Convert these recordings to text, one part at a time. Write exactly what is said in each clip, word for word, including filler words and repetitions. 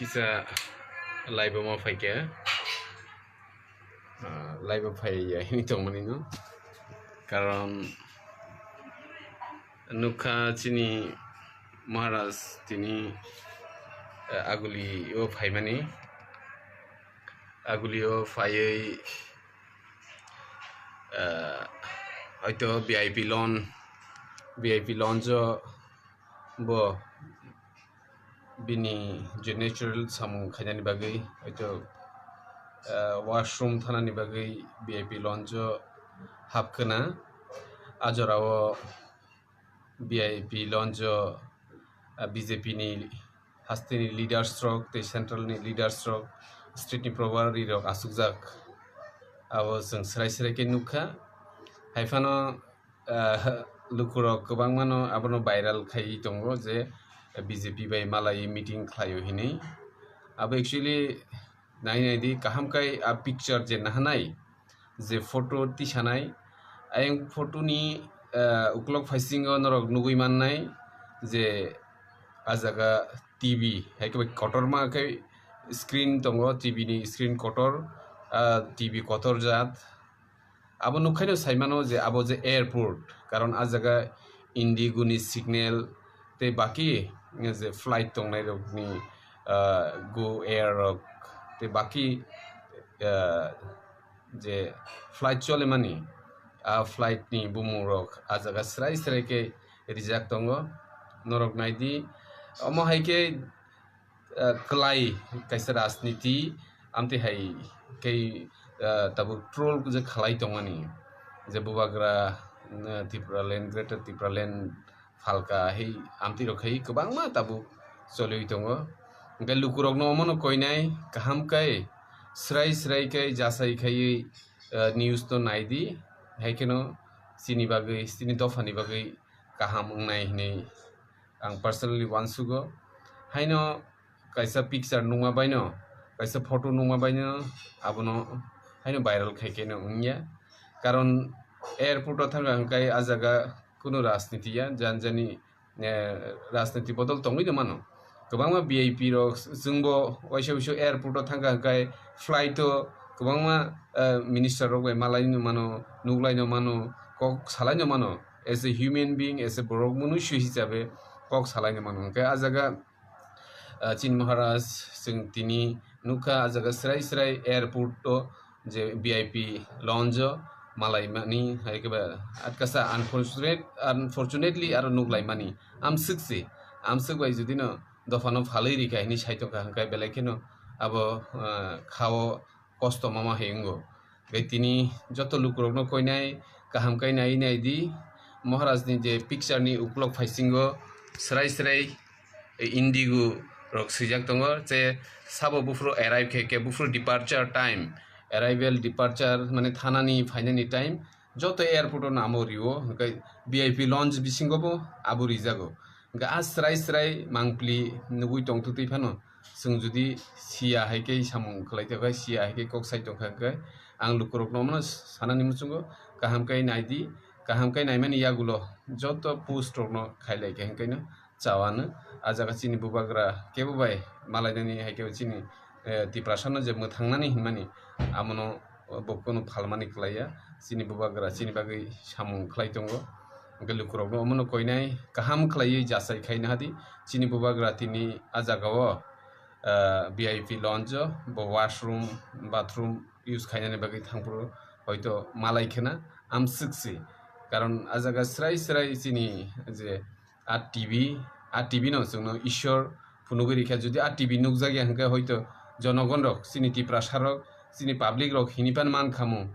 Kisa live-o ma phaikha, ah, live-o phaiya hini tongmani no, karon nukha chini Maharaj tini, ah, Aguli-o phaimani, Aguli-o phaiwi, ah, hoito V I P lounge, V I P lounge-o bo bini je natural samung khainani bagwi, hoito, ah, washroom thanani bagwi V I P lounge-o hapkhwna. A jorao V I P lounge-o, ah, B J P ni hasteni leaders rok tei central ni leaders rok, state ni probari rok achukjak. Abo chwng srai srai khe nukha. Haiphano, ah, lukurok kwbangmano abono viral khaiwi tongo je B J P bai malaiwi meeting khlaio hinwi. Abo actually nai nai di, kaham kai a picture je nahanai, je photo tisanai, ayang photo ni, ah, uklok phaisingo norok nugui mannai je a jaga T V, hai khe kotorma khe screen tongo, T V ni screen kotor, ah, T V kotor jat. Abo nukhaino saimano je abo je airport, karon a jaga Indigo ni signal tei baki je flight tongnai rokni, ah, Go Air rok tei baki, ah, je flight cholemani, a flight ni bumung rok a jaga srai srai khe rijak tongo. Norok naidi, omo hai khe, ah, kwlai kaisa rajniti, amtwi hai khe, ah, tabuk troll je khalai tongmani, je bubagra, ah, Tipraland, Greater Tipraland phalka hai amtwi rok hai kwbangma tabuk choliwi tongo. Hwnkhe lukurokno omono koinai kaham kai srai srai kai jasai khaiwi, ah, news no naidi, hai kheno chini bagwi, chini dophani bagwi kaham wngnai hinwi ang personally uansugo. Haino kaisa picture nukma baino, kaisa photo nukma baino abono haino viral khai kheno wngya. Karon airport o thangkha hwnkhe a jaga kunu rajniti ya, jan jani, eh, rajniti bodol tongwi no mano. Kwbangma V I P rok, chwngbo waisa waisa airport o thangkha hwnkhe flight o kwbangma, eh, minister rok bai malai no mano, nuklai no mano, kok salai no mano. As a human being, as a borok munusu hisabe kok salai no mano. Hwnkhe a jaga, ah, chini Maharaj, chwng tini nukha a jaga srai srai airport o je V I P lounge o malaimani, hai khe ba atkasa unfortunate, unfortunately aro nuklaimani. Amswk se, amswk bai jodi no dophano phalwi rikha hinwi sai tongkha, hwnkhe belai kheno abo, ah, khao kosto mama hai wngo. Tei tini joto lukurokno koinai kaham kai nai nai di, Maharaj ni je picture ni uklok phaisingo srai srai Indigo rok swijak tongo, je sabo buphuru arrive khe, khe buphuru departure time, arrival, departure mane thanani phainani time, joto airport o namo rio, hwnkhe V I P lounge bisingo bo abo rijago. Hwnkhe a srai srai mangpli nugui tongtwtwi phano, chwng jodi siya hai khe samung khlai tongkha, siya hai khe kok sai tongkha hwnkhe, ang lukurokno omono sanani muchungo, kaham khe nai di, kaham khe naimani yagulo joto post rokno khailai khe hwnkhe no chawano. A jaga chini bubagra kebo bai malainani hai khe chini, eh, Tiprasano je mwthangnani hinmani, amono bo kunu phalmani khlaiya. Chini bubagra chini bagwi samung khlai tongo. Hwnkhe lukurokno omono koinai kaham khlaiwi jasai khaina hadi. Chini bubagra tini a jagao, ah, V I P lounge o bo washroom, bathroom use khainani bagwi thangphuru hoito malai khena amswk se. Karon a jaga srai srai chini je a T V, a T V no chwngno Ishwar phunugwi rikha. Jodi a T V nukjakya hwnkhe hoito jonogon rok, chini Tiprasa rok, chini public rok hini pan man khamu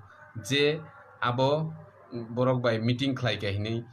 je abo borok bai meeting khlai kha hinwi,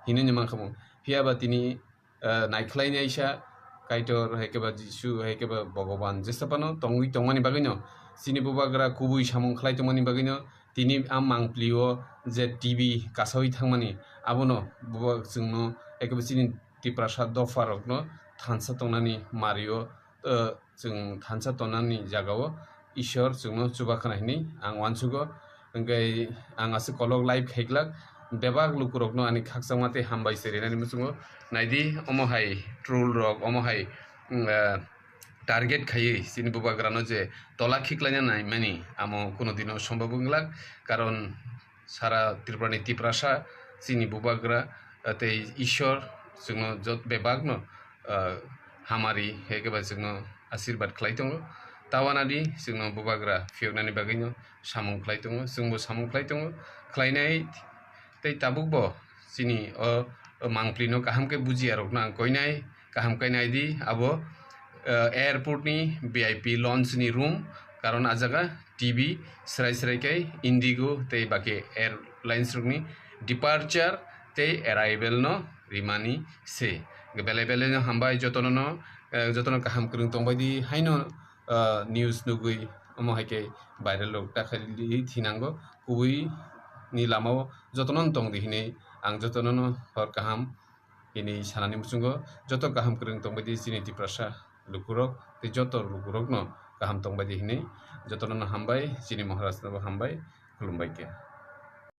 hinwi man khamu. Phiya ba tini, eh, naikhlai naisa Kaitor, hai khe ba Jisu, hai khe ba Bhogoban, jesa phano tongwi tongmani bagwino, chini bubagra kubui samung khlai tongmani bagwino, tini a mangpli o je T V kasawi thangmani, abono buba chwngno, hai khe ba chini Tiprasa dopha rokno thansa tongnani mario, eh, chwng thansa tongnani jagao Ishwar chwngno chubakhna hinwi ang uansugo. Hwnkhe ang aswk kolok live khaiglak, bebak lukurokno ani khakchangma tei hambai se rinani muchungo. Naidi, omo hai troll rok, omo hai, mm, eh, target khaiwi chini bubagrano je tola khiklaina naimani, amo kuno dino sombhob wngwlak, karon sara Tripurani Tiprasa chini bubagra, ah, tei Ishwar chwngno jot-, bebakno, ah, hamari hai khe ba chwngno asirbat khlai tongo. Tawanadi chwngno bubagra phiyoknani bagwino samung khlai tongo, chwngbo samung khlai tongo, khlainai tei tabukbo chini o, o mangpilino kaham khe bujiya rokno ang koinai, kaham khe nai di, abo, eh, airport ni V I P lounge ni room, karon a jaga T V srai srai khe Indigo tei baki airlines rokni departure tei arrival no rimani se. Belai belai no hambai jotono no, eh, jotono kaham kwrwng tongbai di haino, eh, news nugwi omo hai khe viral rok ta khaili thinango, kubui ni lama o jotono no tong di hinwi ang jotono no hor kaham. Bini sanani muchungo joto kaham kwrwng tongbai di chini Tiprasa lukurok tei joto lukurokno kaham tongbai di hinwi jotono no hambai, chini Maharajno bo hambai, khulumbai khe.